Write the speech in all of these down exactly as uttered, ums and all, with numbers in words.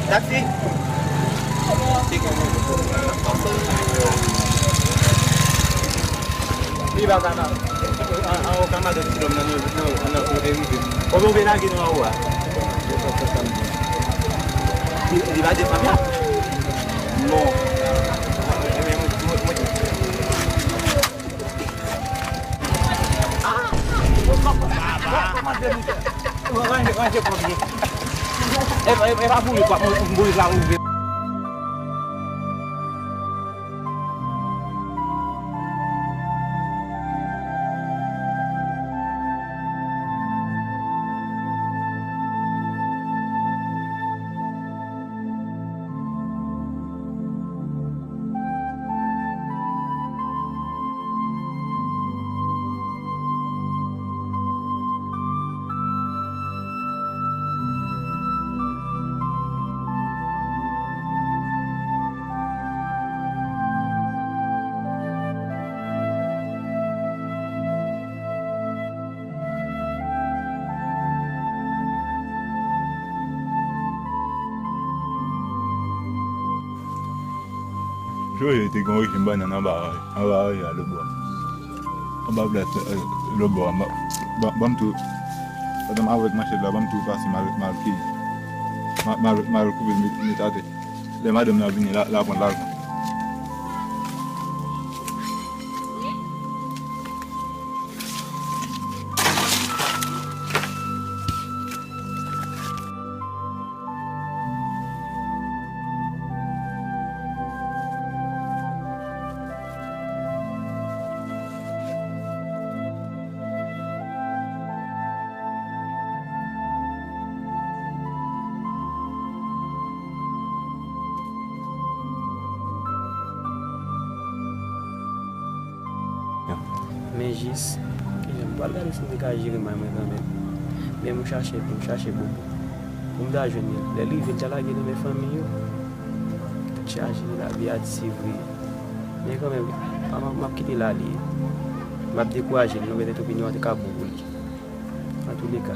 Taxi! Li pa ka, an, an, an, ka madanm ti lòm nan, nan, nan, nan, nan, rive. Konbyen w vle lage nan anwo a? Li, li pa desann la? Non. Ranje, ranje kòb li. E, e, e pa bourik, pa, bourik la ouvri. Joe te gen yon rejim bannann anba, anba riyal lòtbò a. Anba plas, eh, lòtbò a. Ban, ban, ban m tou, pandan m avèk manchèt la, ban m tou pase m al, m al ki, m al, m al, m al koupe l, met, met atè. Lè madanm nan vini, l a, l a pran l al pran. Men jis, kijan m pral gade si m te ka jere may mwen kanmenm. Men m chache, m chache bobo. Pou m ta jwenn li. Lè l rive, l ta lage nan men fanmi yo. Tèt chaje, lavi a di se vre. Men kanmenm, pa m, m ap kite l ale. M ap dekouraje l, non, petèt opinyon an te ka bon pou li. Antouleka,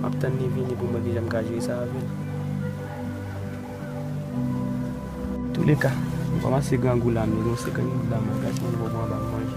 m ap tann li vini pou m wè kijan m ka jere sa avè l. Touleka, m kòmanse grangou la, m gen yon senkant minit la, m al gade si m gen bonbon anba m manje.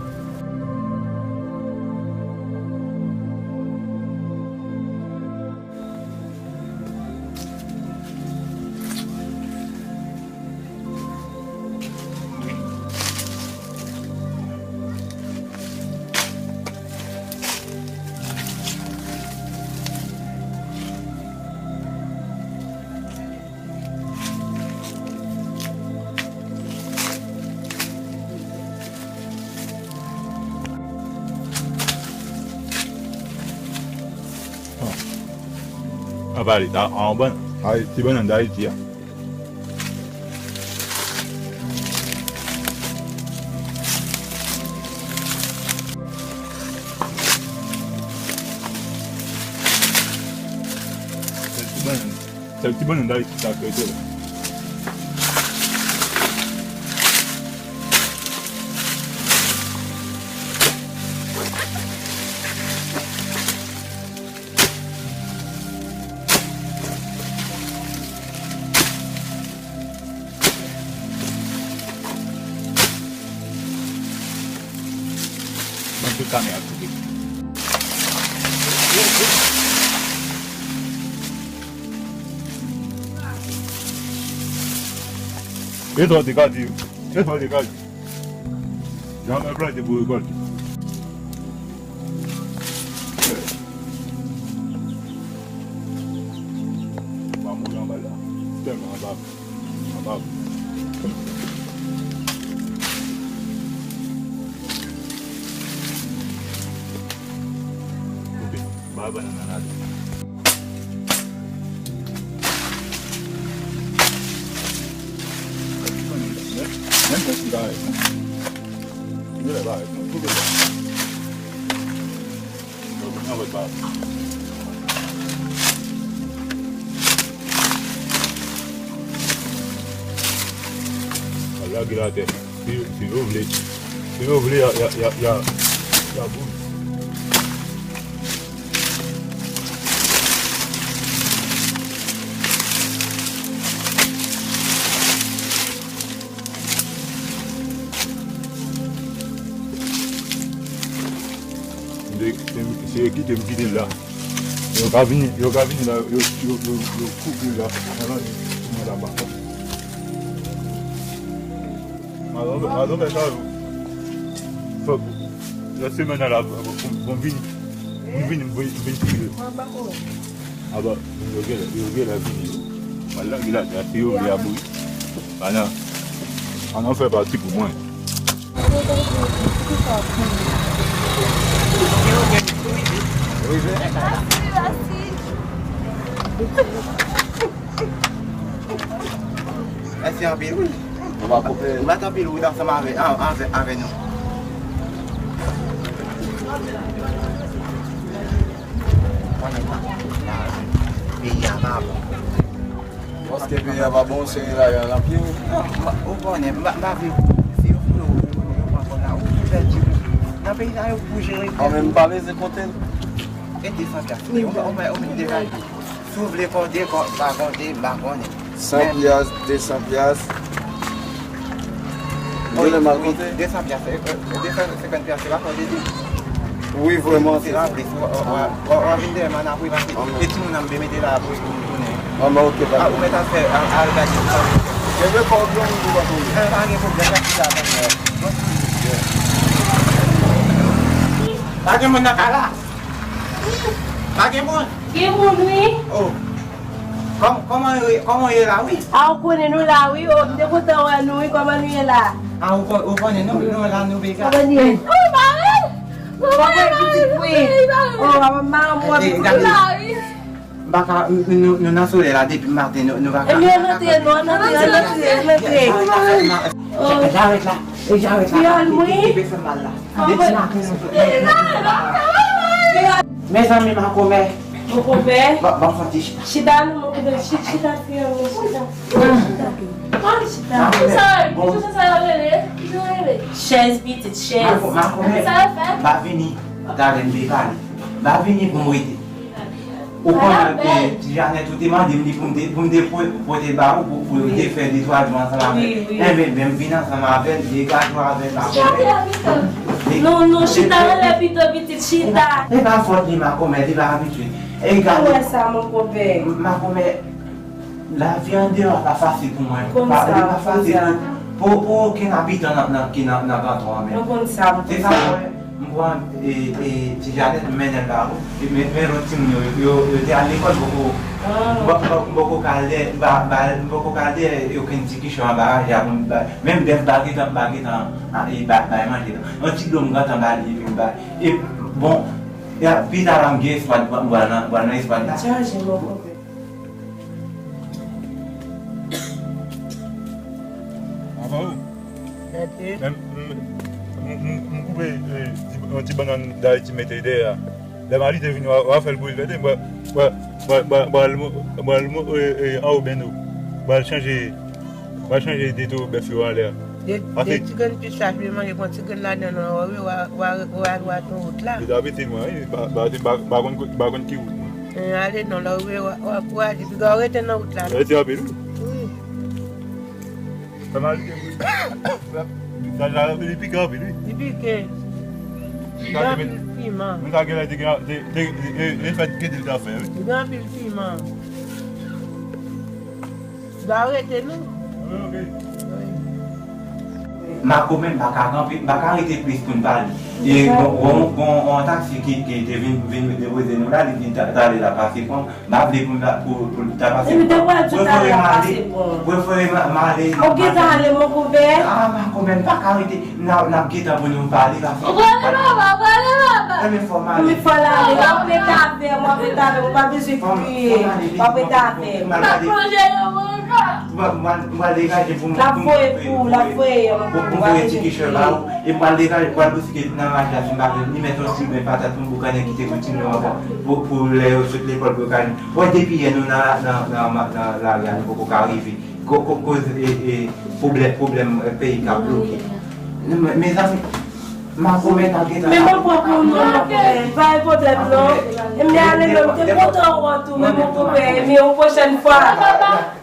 An pale, ta, an ban, a, ti bannann Dayiti a. Sèl ti bannann, sèl ti bannann Dayiti sa k rete la. Ban tout kamera koupe. E sa w te ka di, e sa w te ka di. Jamè plante pou rekòlte. M a mouri anba la. Tèlman anba. Anba. Koupe. Ba bannann nan lage. Menm, menm pèsonn pa rèt non. Yo lè pa rèt non. Koupe sa. Nan vòt pa. Al lage l atè. Si, si yo vle, si yo vle, y a, y a, y a, y a, y a boul. Se, se, se yo kite m kite l la. Yo ka vini, yo ka vini la, yo, yo, yo, yo koupe la. Nan lòt, nan laba. Madan, madan fè sa yo. Fòk lòt semèn nan la, bon, bon vini. Bon vini, bon vini. Aba, yo gen, yo gen la vini. Wala, gila, se yo vle abouyi. Ana, ana fè pati pou mwen. Mèsi anpil, wi. Mèt anpil, wi, ansanm avè, an, avè, avè nou. Konnen pa, pa, peyi a pa bon. Paske peyi a pa bon, se la y a nan pye w. Non, m, ou konnen, m, m pa vle, si yo fout ou, ou, ou pran kòb la, ou pèdi. Nan peyi sa, yo pou jere. An, men m pa bezwen konte l. E desann plas. Ou, ou, ou, ou deja di. Si w vle konte, kon, pa konte, m pa konnen. San pyas, desan pyas. Wi, wi, desan pyas, e, e, desan senkant pyas, se pa fò de di. Wi, vrèman, se la, w, w, w, w vin dèyè m an apre, paske e timoun nan m te mete la apre pou m tounen. An, men oke, pa. A, ou mèt al fè, al, al gade sa. Gen de kòb, non, ou pa tounen. E, pa gen pwoblèm, la, ki sa, pa gen. Pa gen moun nan kay la. Pa gen moun. Gen moun, wi. Oh. Kòm-, kòman yo ye, kòman yo ye la, wi? A, ou konnen nou la, wi. Oh, m te kontan wè nou, wi. Kòman nou ye la? A, ou kon-, ou konnen nou, nou la, nou bega. Kòman nou ye? Oh, mari! Kòman pitit, wi? Oh, maman, mwen pitit, wi. M pa ka, nou, nou, nou nan solèy la depi maten, nou, nou pa ka. Ebyen, rantre, non, rantre, rantre, rantre. Jarèt la, e jarèt la. Kreyòl, wi. Ki, ki, ki fè mal la. Depi maten, nou, nou. Mezanmi, makomè. Makomè. Bon, bon, fò ti chita. Chita, non, makomè. Chi-, chita, kreyòl, non, chita. Chita. Chita. Makomè. Bon. Chèz, pitit, chèz. Mako-, makomè. Ba vini. Talè m te pale. Ba vini pou m rete. Ou konnen, e, ti Janèt, ou te mande m li pou m te, pou m te pò-, pote ba ou, pou, pou yo te fè de twa jou ansanm avè l. Wi, wi. Enben, ben, m vin ansanm avè l, dega jou avè l, pa pwoblèm. Non, non, chita anlè pito, pitit, chita. E pa fòt li, makomè, li pa abitye. E gade. Ou wè sa, mon konpè? M-, makomè, lavi andeyò a pa fasil pou mwen. Pa, li pa fasil pou, pou, pou okenn abitan nan, nan, ki nan, nan kanton an menm. Mwen konn sa, mwen konn sa. Se sa mwen. M pran, e, e, ti Janèt, m mennen l ba ou. E men, men lòt timoun yo, yo, yo te al lekòl, m poko, m poko, m poko ka al dèyè, m pa, m pa, m poko ka al dèyè okenn ti kichon anba raje a pou m ba, menm bèf m pa gentan, m pa gentan, a, e, ba, bay manje non. Yon ti dlo m gentan ba li, epi m ba, e, bon, e, pita la m gen espwa, m pral nan, m pral nan espwa la. Chanje, mon konpè. Apa ou? Gade. Men, m, m, m, m koupe, e, ti, yon ti bannann Dayiti mete dèyè a. Lè Mali te vini, w a, w a fè l bouyi vète, m pral, m pral, m pral, m pral, m pral, m pral, e, e, anwo bendo. M pral chanje, m pral chanje deto bèf yo anlè a. De, de ti grenn pistach, li manje, pran ti grenn ladan nan, w a, w a, w a, w a dwat nan wout la. Yo t ap ete mwen, wi, pa, pa, pa, pa konn, pa konn ki wout mwen. E, ale non, lè w rive, w a, w a kouraje, piga w rete nan wout la. Rete anpil, wi. Wi. Sa mal gen. Sa, sa, li pike anpil, wi. Li pike. Li gen anpil piman. Men sa gen lè te gen, te, te, e, e fèt kite l ta fè, wi. Li gen anpil piman. Dwa rete, non? Wi, ok. Wi. Makomè, m pa ka kanpe, m pa ka rete plis pou n pale. E gon, gon, gon, gon taksi ki, ki te vin, vin depoze nou la, li di ta, talè l ap pase pran. M pa vle pou m ta, pou, pou l ta pase pran. Epi depi w di talè l ap pase pran. Prefere m ale. Ou gentan ale, mon konpè? A, makomè, m pa ka rete. N ap, n ap gentan pou nou pale, paske. Ou prale, papa, ou prale, papa. Enben, fò m ale. Wi, fò l ale. W ap rete avè m, w ap rete avè m, ou pa bezwen kriye. W ap rete avè m. M ap plonje nan volkan. M pral, m pral degaje pou m, l ap voye pou, l ap voye, pou m voye ti kichòy ba ou. E m pral degaje, m pral bousike nan raje a, si m pa gen, ni mèt yon ti grenn patat pou m boukannen kite pou timoun yo ankò. Pou, pou lè yo sot lekòl, pou yo ka jwenn. Wè, depi yè nou nan, nan, nan, nan lari a, nou poko ka rive. Ko-, ko-, koz, e, e, pwoblè-, pwoblèm, e, peyi k ap bloke. Men, mezanmi, makomè, n ap gentan. Men mwen pran pou nou, non, pa gen pwoblèm, non. E m ale, non, m te kontan wè w tou, wi, mon konpè, men yon pwochèn fwa.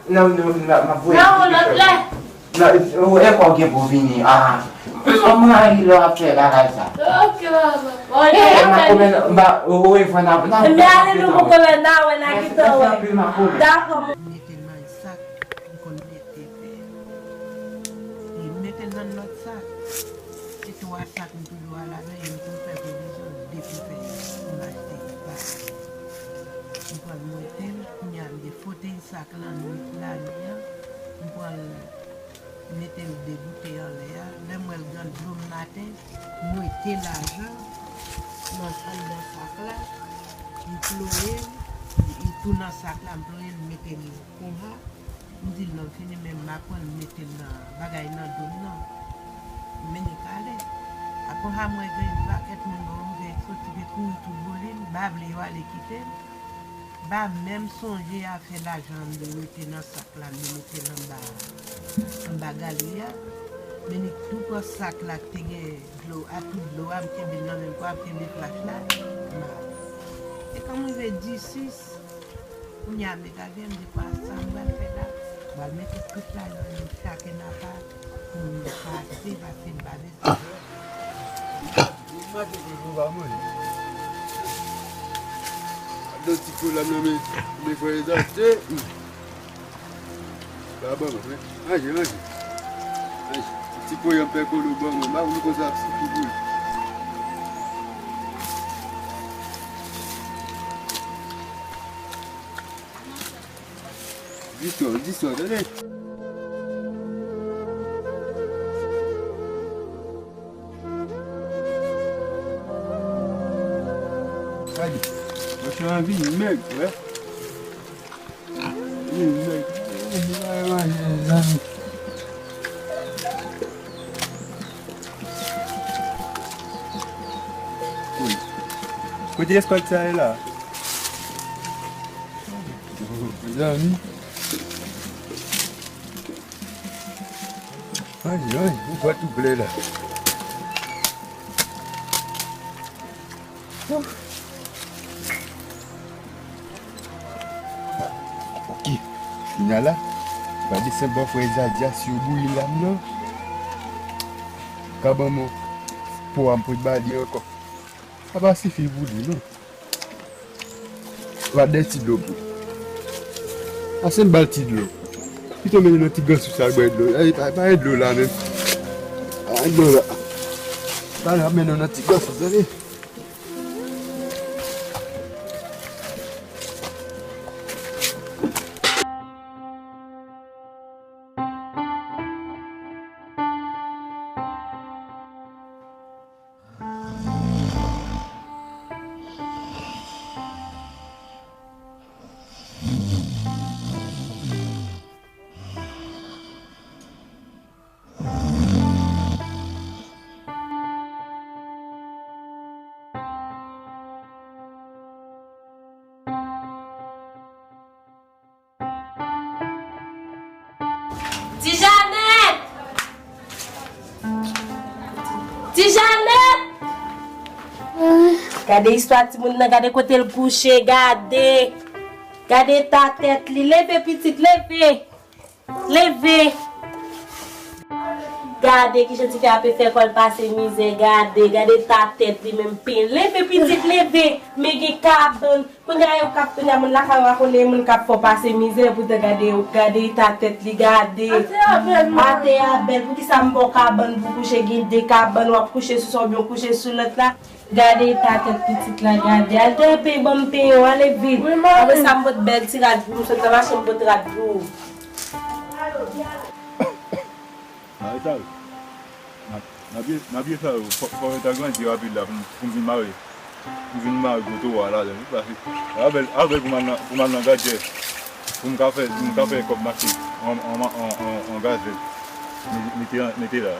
Non, non, m ap, m ap voye ti kichòy. Nan, ou, e kò gen pou vini. Ah, m rayi lè w ap fè bagay sa. Ok, papa. Bon, eh, n ap konmen, m ba, ou, ou, ou, fò n ap, n ap, men ale nou pou konmen nan wè nan ki tan wè. Dakò. M mete l nan yon sak, m konn mete, e, e m mete l nan lòt sak. Se twa sak m toujou al avè yo, m tou fè pwovizyon, de pou fè, pou m achte yon sak. M pral mete l, kounye a m defoteye sak lan, lani an, m pral mete l de boutèy anlè a. Lè m wè l gen dlo m maten, m wete lajan nan, anndan sak la, m ploye l, li tou nan sak la, m ploye l, m mete l konsa. M di l non, fini, men m pa pran l, m mete l nan bagay nan do m nan. M mennen kale. Apre sa, m wè gen yon pakèt moun bò m vin soti, vin kouri tou boulim, m pa vle yo ale kite m. M pa menm sonje afè lajan m te wete nan sak la, m te mete l anba, anba galri a. Menik tou pran sak la ki te gen dlo a, tout dlo a, m kenbe l nan menm kwa, m kenbe flach la, m ale. E kan m rive disis, kounye a, m met avè m, m di, "Kwa sa m pral fè la?" M pral mete tout lajan nou chakenn apa pou nou ka achte, paske m pa bezwen. M mache pou jou pa manje. Gade ti kolab nan men, men frè Ezak, te. Ba ban mwen, men. Manje, manje. Manje. Ti poyanm pè kolo ban mwen. Ba ou konsa ap sifi pou li. Zistwa, zistwa, tande. Gade, machan an vin mèg, wè. Vin mèg. Vin mèg, manje, zanmi. Kote eskòt sa ye la? Mezanmi. Ay, ay, ou pa tou ple la. Ouf. Ok. Kounye a la, gade senp bò frè Zadia si yo bouyi lam nan. Ka ban mwen po a m pou ba li ankò. Sa pa sifi pou li, non. Va de ti dlo pou. Ase m ba l ti dlo. Pito mennen nan ti gansou sa bwè dlo. Ay, pa, pa dlo la menm. Pa dlo la. Pa la mennen nan ti gansou, tande? Ti Janèt! Ti Janèt! Gade istwa timoun nan, gade kote l kouche, gade. Gade eta tèt li, leve pitit, leve. Leve. Gade kijan tifi a ap fè kò l pase mizè, gade, gade eta tèt li menm pen. Leve pitit, leve. Men gen kabann. Kounye a yo k ap, kounye a moun lakay ou a konnen moun k ap fè w pase mizè, poutan gade, gade eta tèt li, gade. Atè a bèl, mami. Atè a bèl, poukisa m ba w kabann pou kouche, gen de kabann, w ap kouche sou sa oubyen w kouche sou lòt la? Gade eta tèt pitit la, gade. Al dèyè pen, ban m penyen w, ale vit. Wi, mami. Apre sa, m pot bèl ti rad pou m sot nan machin, m pot rad pou ou. Ay, sa yo. Nan, nan pye, nan pye sa yo, fò, fò yo ta grandi rapid la pou m, pou m vin mare. Pou m vin mare gwo towo a ladan l, wi, paske avè l, avè l pou m al nan, pou m al nan gadjè, pou m ka fè, pou m ka fè kòb mache, an, an, an, an, an gazèl. Mete, mete la.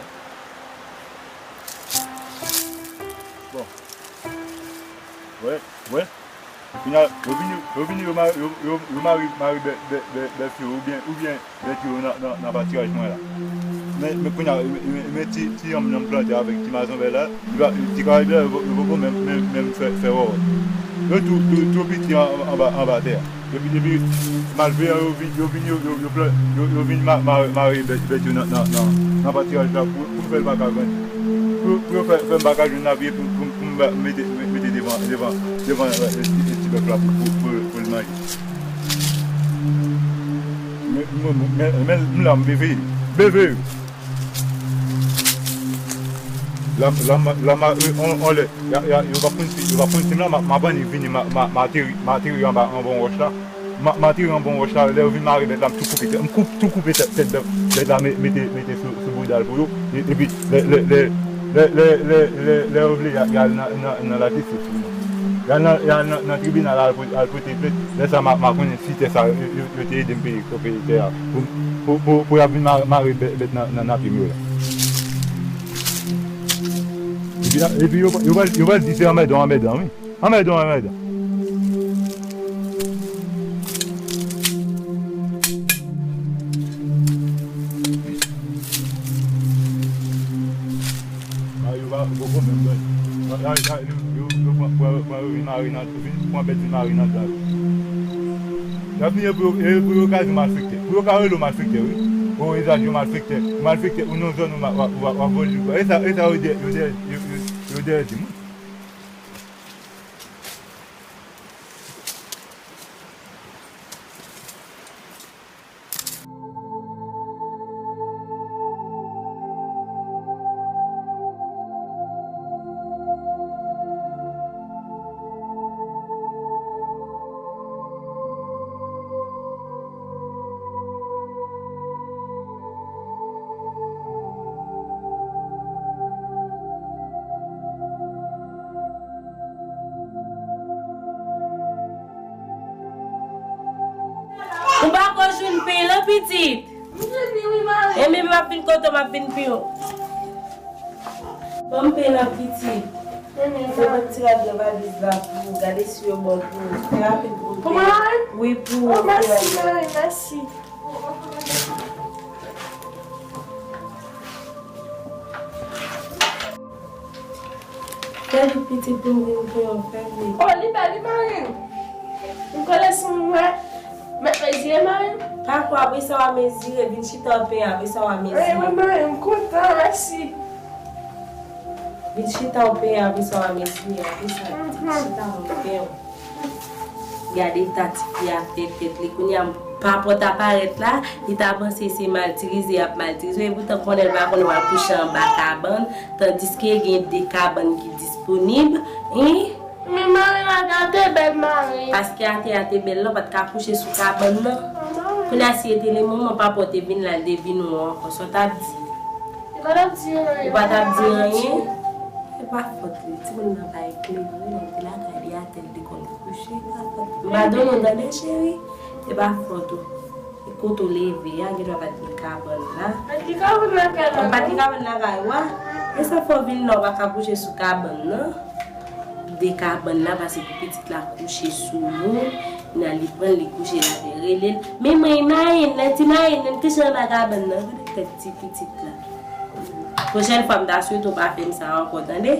Bon. Wè, wè. Kounye a, yo vini, yo vini, yo mare, yo, yo, yo mare, mare bè, bè, bè, bèf yo, oubyen, oubyen bèt yo nan, nan, nan patiraj mwen la. Men, men kounye a, men, men, men ti, ti yanm nan m plante avèk ti mazanvè la, li pa, ti karayib la, yo, yo poko menm, menm, menm fè, fè wòwòt. Yo tou, tou, tou piti an, anba, anba tè a. Epi depi malveyan yo vin, yo vin, yo, yo, yo, plan- yo, yo vin ma- ma- mare bèt bèt yo nan, nan, nan, nan patiraj la pou, pou fè l pa ka grandi. Pou, pou yo fè, fè m pa ka jwenn lavi pou, pou, pou m ba- mete, mete devan, devan, devan ti bèf la pou, pou, pou, pou l manje. Men, men, men, men, men m la, m beve. Beve! La, la, la, ma- on, on lè, ya, ya, yo pa konn si, yo pa konn si m la, ma- m ap annik vini, ma- ma- m ateri, m ateri anba, anba yon wòch la. Ma- M ateri anba yon wòch la, lè yo vin mare bèt la, m tou koupe tèt, m koup- tou koupe tèt, tèt bèt, bèt la, me- mete, mete sou, sou bouda l pou yo. E- Epi, lè, lè, lè, lè, lè, lè, lè, lè yo vle, y a- y al nan, nan, nan lajistis pou mwen. Y al nan, y al nan, nan tribinal, al, po- al pote plent. Lè sa, m a, m a konnen si tè sa, yo, yo, yo te ede m peye pwopriyetè a. Pou, pou, pou, pou y ap vin mare, mare bèt, bèt nan, nan, nan pye m yo la. Epi, epi yo, yo, pral- yo pral di se anmèdan, anmèdan, wi. Anmèdan, anmèdan. A, yo pa, yo poko menm bay. A, a, a, yo, yo, yo pran, pran, pran, yo vin mare nan, vin pran bèt vin mare nan dal. Y ap vini pou yo, e pou yo ka di malfektè. Pou yo ka rele w malfektè, wi. O, Ezaj, yo malfektè. Ou malfektè, ou nan zòn, ou ma- w ap, w ap, w ap vòlè. E sa, e sa, yo dèyè, yo dèyè, yo, yo, yo dèyè di m, wi. Ou pa ko jwenn peye non, pitit? M jwenn li, wi, mari. E men m ap vin kote w, m ap vin pi w. Ban m peye non, pitit. Men, men, se mari. Yon ti rad nan valiz la pou ou. Gade si yo bon pou ou. Trè rapid pou ou peye. Pou mwen, mari? Wi, pou ou. Oh, mèsi, mari, mèsi. Fè vit, pitit, pou m vin pran yon, fè vit. Oh, li bèl, li mari. M kole sou mwen. Mèt mezire, mari. Pa kwè, apre sa w a mezire, vin chita w peye, apre sa w a mezire. Wi, wi, mari, m kontan, mèsi. Vin chita w peye, apre sa w a mezire, apre sa, vin chita w peye. Gade eta tifi a fè tèt li. Kounye a, pa pòt aparèt la, li ta panse se maltirize y ap maltirize w, epoutan konnen l pa konnen w al kouche anba kabann, tandiske gen de kabann ki disponib. Hein? Men mari, atè a te bèl, mari. Paske atè a te bèl la, w pa t ka kouche sou kabann nan. Kounye a, si e te lemonn, pa pòt te vin la, l te vin ou ankò, sa w t ap di? Li pa t ap di anyen. Ou pa t ap di anyen? E pa fòt li. Timoun nan pa eklere, li te lakay li atè, li te konn kouche. E pa fòt li. M pa tande w, tande, cheri. E pa fòt ou. E kote w leve a, gen dwa pa t gen kabann la. Pa t gen kabann lakay la, non. Pa t gen kabann lakay ou a? E sa fè w vin la, ou pa ka kouche sou kabann nan. De kabann la, pase pou pitit la kouche sou yo, nan li pran l, li kouche l atè, rele l. Men mwen, Mayen nan, ti Mayen nan, te chita anba kabann nan, gade tèt ti pitit la. Pwochèn fwa, m ta swete w pa fè m sa ankò, tande?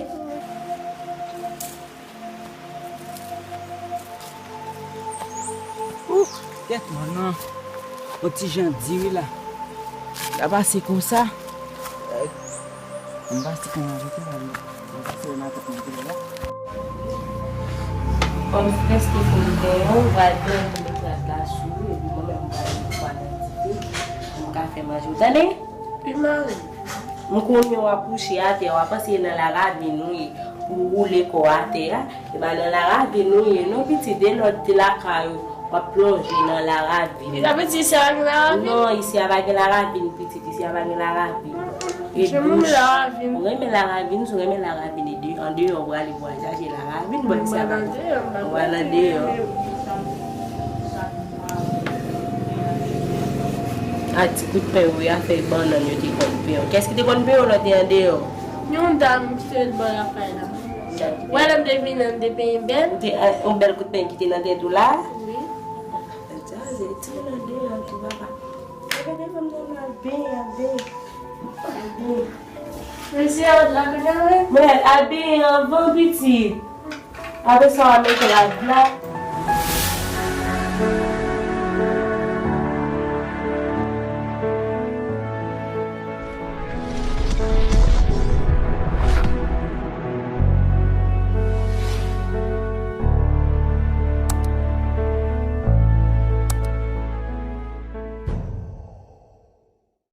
Ouh, tèt mwen nan. Yon ti jan di wi la. L ap pase konsa. Mwen pase konsa, mwen pase nan tèt mwen la. Kòm strès te fin gen yo, m pral pran pou met rad la sou ou, epi mwen menm m pral met pwa nan dife pou m ka fè manje. Ou tande? Wi, mari. M konnen w ap kouche atè, w ap panse nan laravin ou ye, pou w woule kò w atè a. E pa nan laravin ou ye non, pitit, de lòt te lakay ou, w ap plonje nan laravin. Sa vle di isi a pa gen laravin? Non, isi a pa gen laravin, pitit, isi a pa gen laravin. E douch. Ou renmen laravin, si w renmen laravin, e de, andeyò, w prale vwayaje laravin, bò isi a pa gen. Ou pral andeyò. A ti kout pen wi, afè bannann yo te konn pen yo. Kès ki te konn pen yo lè w te andeyò? Yon dam ki te ret bò lakay la. Wè lè m te vini an, m te penyen bèl. Ou te, eh, yon bèl kout pen ki te nan tèt ou la? Wi. Sa se timoun andeyò tou, papa. Gade fanm nan al benyen, al benyen. Al benyen. Mesye, al lakay la, wi. Mwen al benyen anvan, pitit. Apre sa, w a mete rad la.